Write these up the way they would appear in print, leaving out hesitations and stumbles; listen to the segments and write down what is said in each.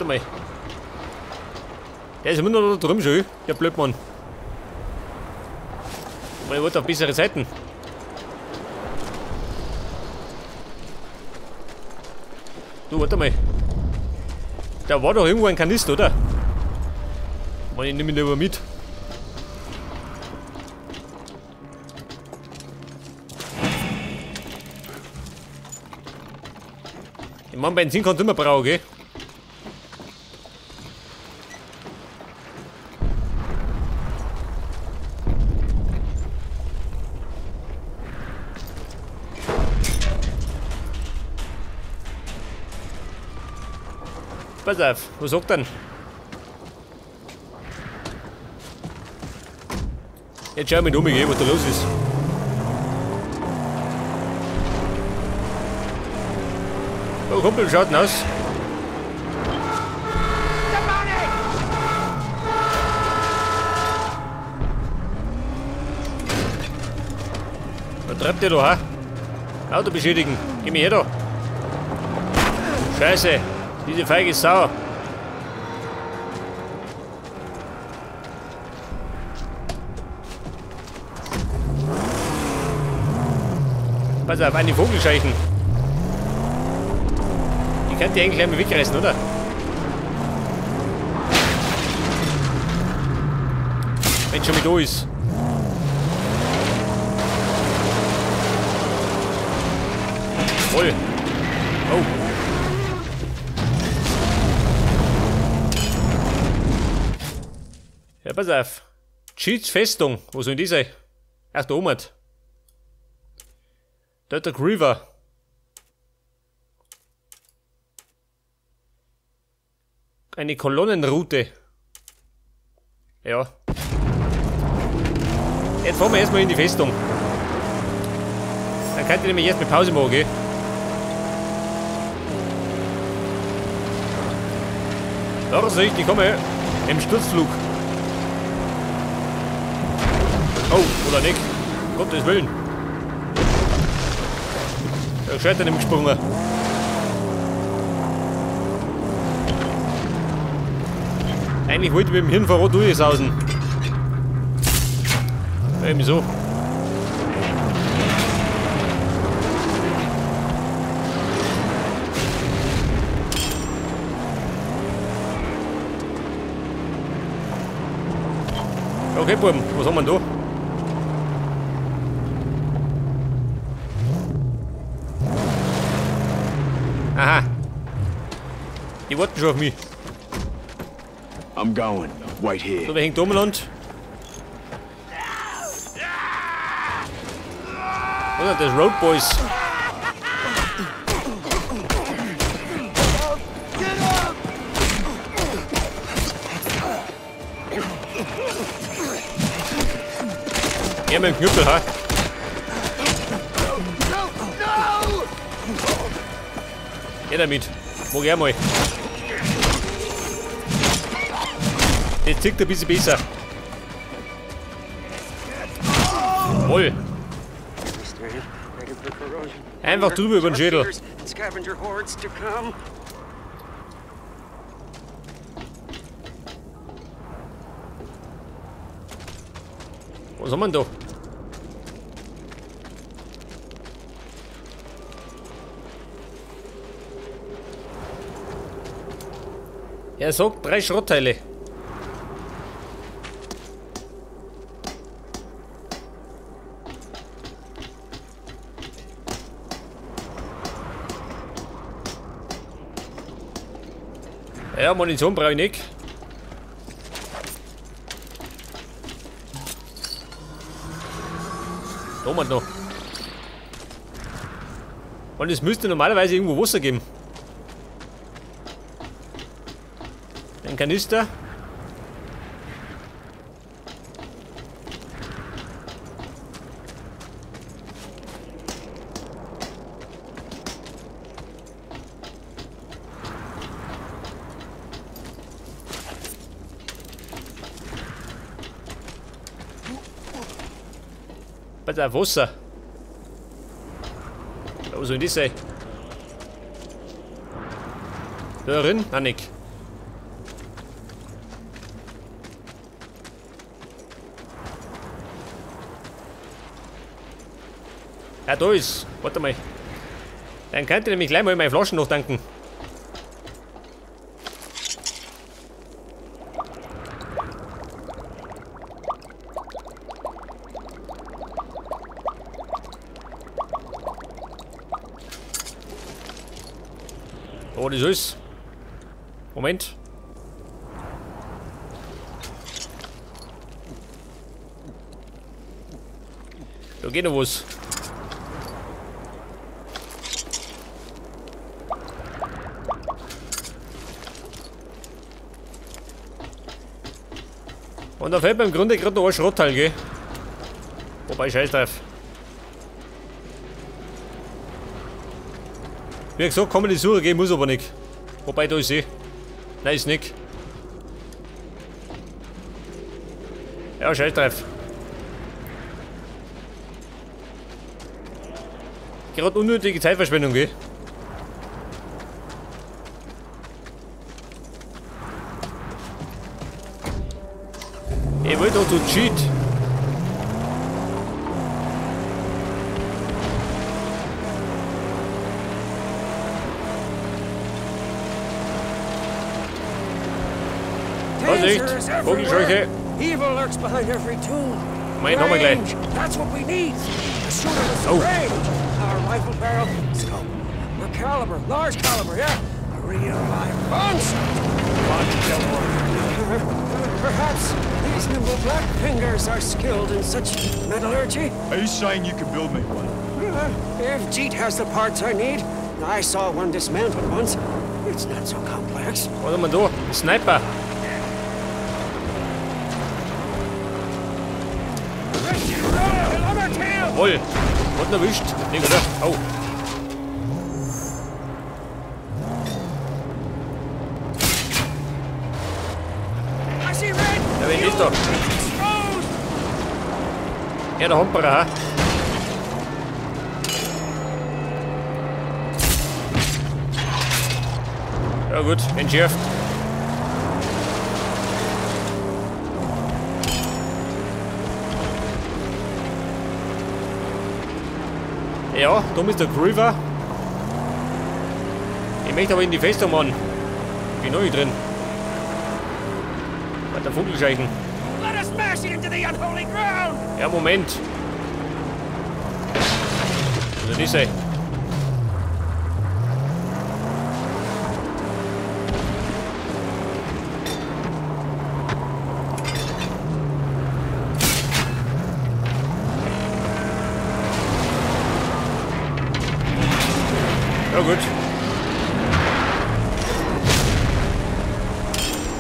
Warte mal. Der ist immer noch da drüben schon, der Blödmann. Aber ich wollte auf bessere Zeiten. Du, warte mal. Da war doch irgendwo ein Kanister, oder? Mann, ich nehme ihn lieber mit. Ich meine, Benzin kannst du immer brauchen, gell? Pass auf, was sagt denn? Jetzt schau mich um, was da los ist. Oh, Kumpel, schaut denn aus? Was treibt ihr da, ha? Auto beschädigen. Geh mir her da. Scheiße. Diese feige Sau. Pass auf, eine Vogelscheuchen. Die könnt ihr eigentlich einmal wegreißen, oder? Wenn schon mit da ist. Voll. Oh. Ja, pass auf. Cheats Festung. Wo soll denn die sein? Ach, da oben. Delta River. Eine Kolonnenroute. Ja. Jetzt fahren wir erstmal in die Festung. Dann könnt ihr nämlich erst mit Pause machen, gell? Vorsicht, ich komme. Im Sturzflug. Oh, oder nicht? Um Gottes Willen. Der Scheitern im gesprungen. Eigentlich wollte ich mit dem Hirnverrot durchsausen. Eben so. Okay, Buben, was haben wir denn da? Aha. Die warten schon auf mich. I'm going. Wait here. So, wer hängt umeinander? Was sind das? Road Boys. Ja, mit dem Knüppel, ha? Geh damit. Mag ich auch mal. Das zieht ein bisschen besser. Voll. Einfach drüber über den Schädel. Was haben wir denn da? Er sagt 3 Schrottteile. Ja, Munition brauche ich nicht. Da haben wir noch. Und es müsste normalerweise irgendwo Wasser geben. Ein Kanister. Pass auf, Wasser. Wo soll das sein? Da drin? Nein, nicht. Ja, da ist. Warte mal. Dann könnt ihr nämlich gleich mal meine Flaschen noch tanken. Oh, das ist. Moment. Da geht noch was. Und da fällt mir im Grunde gerade noch ein Schrottteil, gell? Wobei, scheiß drauf. Wie gesagt, kann man die Suche gehen, muss aber nicht. Wobei, da ist eh. Nein, ist nicht. Ja, scheiß drauf. Gerade unnötige Zeitverschwendung, gell? Ich will doch zu Cheat. Vorsicht! Vogelscheuche! Moment, haben wir gleich. Oh. Perhaps these nimble black fingers are skilled in such metallurgy. Are you saying you can build me one? If Jeet has the parts I need, I saw one dismantled once. It's not so complex. Was haben wir da? Sniper. Jawohl. Hat ihn erwischt. Nee, oder? Au. Ja, wen ist da? Ja, der Humperer, ha? Ja gut, entschärft. Ja, da ist der Groover. Ich möchte aber in die Festung, Mann. Bin noch nicht drin. Bei der Vogelscheichen. Ja, Moment. Also nicht sein. Ja gut.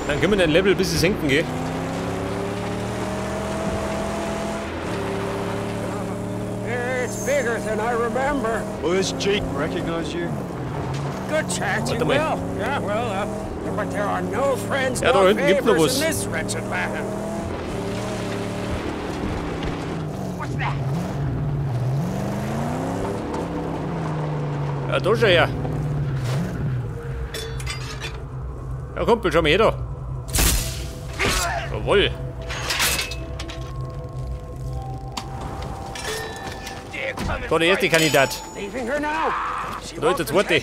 Dann können wir den Level ein bisschen senken, gell? It's bigger than I remember. Will this Jeet recognize you? Good chance he will. Yeah, well, but there are no friends, ja, no da hinten gibt's noch favors was. in this wretched land. What's that? Ja, da schon her. Ja, Kumpel, schau mal her da. Jawohl. Da, der erste Kandidat. Da ist der zweite.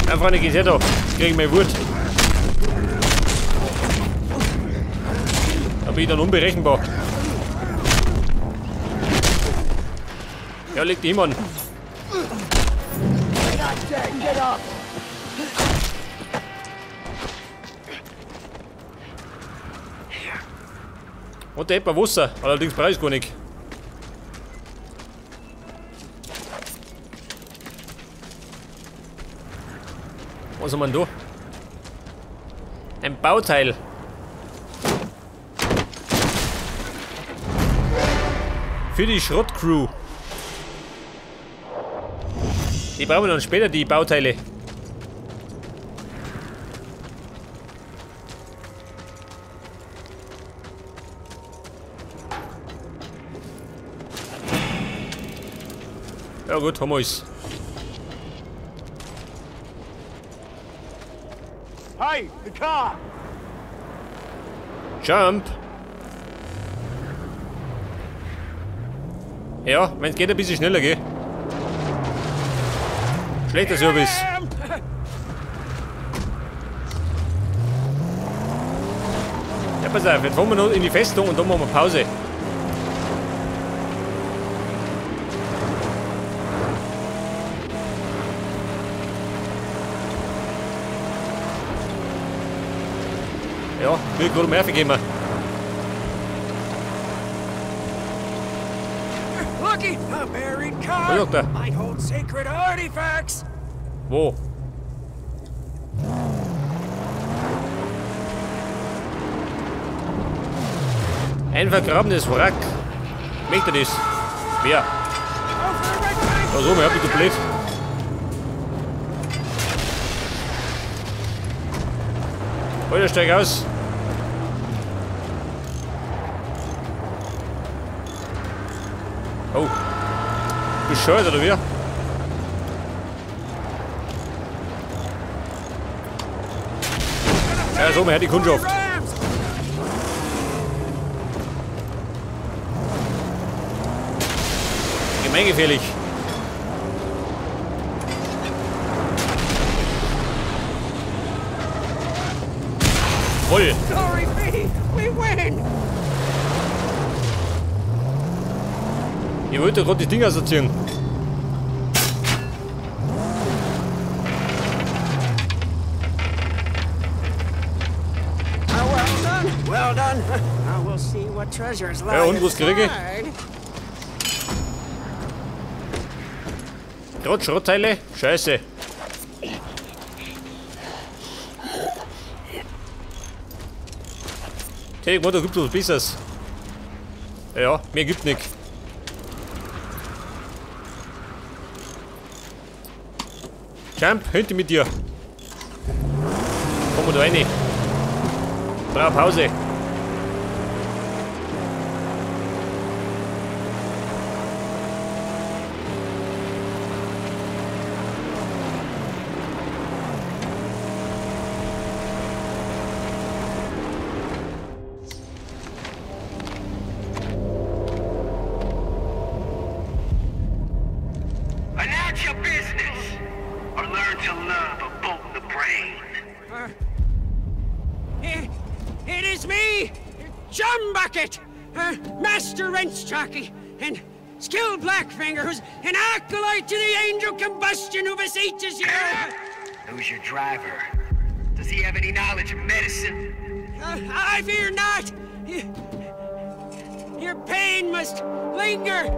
Ja, Freunde, geht's her da. Jetzt krieg ich meine Wut. Da bin ich dann unberechenbar. Ja, leg dich hin, Mann. Und der etwa Wasser, allerdings brauche ich gar nicht. Was haben wir denn da? Ein Bauteil. Für die Schrottcrew. Die brauchen wir dann später, die Bauteile. Ja gut, haben wir es. Hey, the car. Jump. Ja, wenn es geht, ein bisschen schneller, gell? Schlechter Service. Ja, pass auf, jetzt fahren wir noch in die Festung und dann machen wir Pause. Ja, mir gerade um gehen. A buried car might hold sacred artifacts. Wo? Ein vergrabenes Wrack. Möchte das? Wer? Da so, ich hab mich blöd. Alter, steig aus. Oh. Bescheuert, oder wie? Ja, so, man hat die Kundschaft. Gemeingefährlich. Voll. Glory be, we win. Ich wollte gerade die Dinger sortieren. Well done, well done. Now we'll see what treasures lie. Ja, und was kriege ich? Gerade Schrottteile? Scheiße. Hey, da gibt es was Besseres. Ja, mehr gibt nichts. Jump, hinter mit dir. Komm da rein. Brauch Pause. Announce your business, or learn to love a bolt in the brain. It is me, Chumbucket, Master Wrench Jockey, and skilled Blackfinger, who's an acolyte to the angel combustion who beseeches you. Who's your driver? Does he have any knowledge of medicine? I fear not. Your pain must linger.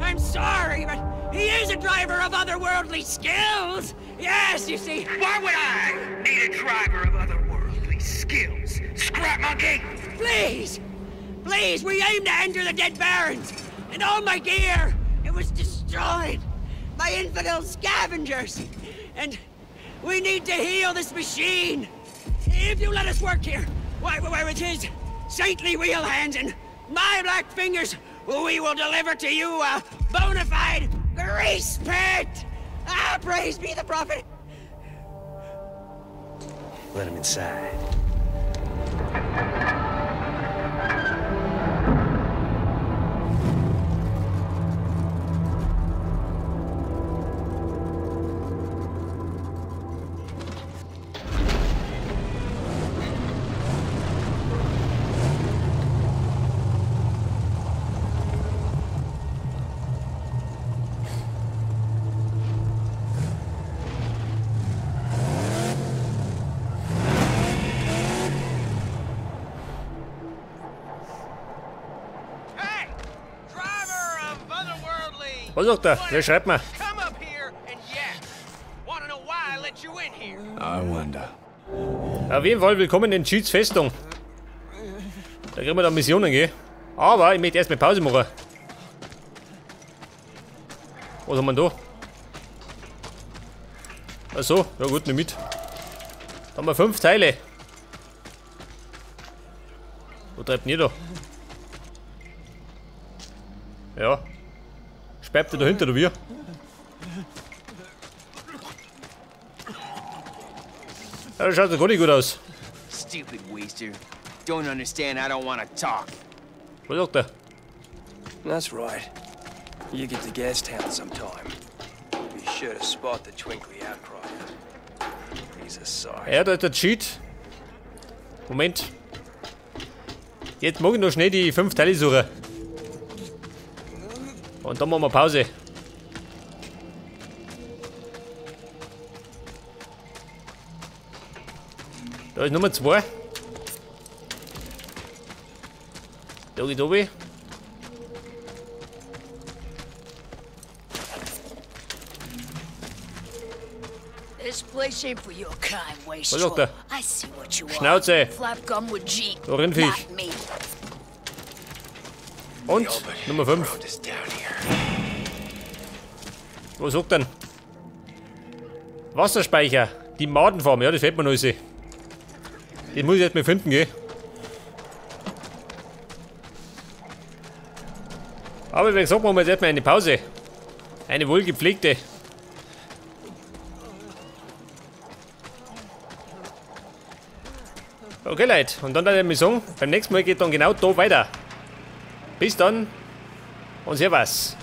I'm sorry, but he is a driver of otherworldly skills. Yes, you see. Why would I need a driver of otherworldly skills? Scrap monkey! Please! Please, we aim to enter the Dead Barrens! And all my gear, it was destroyed by infidel scavengers! And we need to heal this machine! If you let us work here, why, with his saintly wheel hands and my black fingers, we will deliver to you a bona fide grease pit! Ah, praise be the prophet! Let him inside. Was sagt er? Wer schreibt mir? Auf jeden Fall willkommen in Jeets Festung. Da kriegen wir dann Missionen, gell? Aber ich möchte erstmal Pause machen. Was haben wir denn da? Achso, ja gut, nimm mit. Da haben wir 5 Teile. Wo treibt denn ihr da? Ja. Bleibt er dahinter, oder wie? Ja, das schaut doch gar nicht gut aus. Stupid waster. Don't understand, I don't want to talk. Was sagt er? That's right. You get to Gastown sometime. Be sure to spot the twinkly outcrier. He's a sight. Ja, da ist der Cheat. Moment. Jetzt mag ich noch schnell die 5 Teile suchen. Und dann machen wir Pause. Da ist Nummer 2. Da geht oben. This place ain't for your kind, Was sagt er? I see what you are. Schnauze. Flapgum with Jeet. So, Rindviech. Not me. Und Nummer 5. Wo sagt denn? Wasserspeicher. Die Madenfarm. Ja, das fällt mir noch. Den muss ich jetzt mal finden, gell? Aber wie gesagt, machen wir jetzt erstmal eine Pause. Eine wohlgepflegte. Okay, Leute, und dann werde ich sagen, beim nächsten Mal geht dann genau da weiter. Bis dann und servus.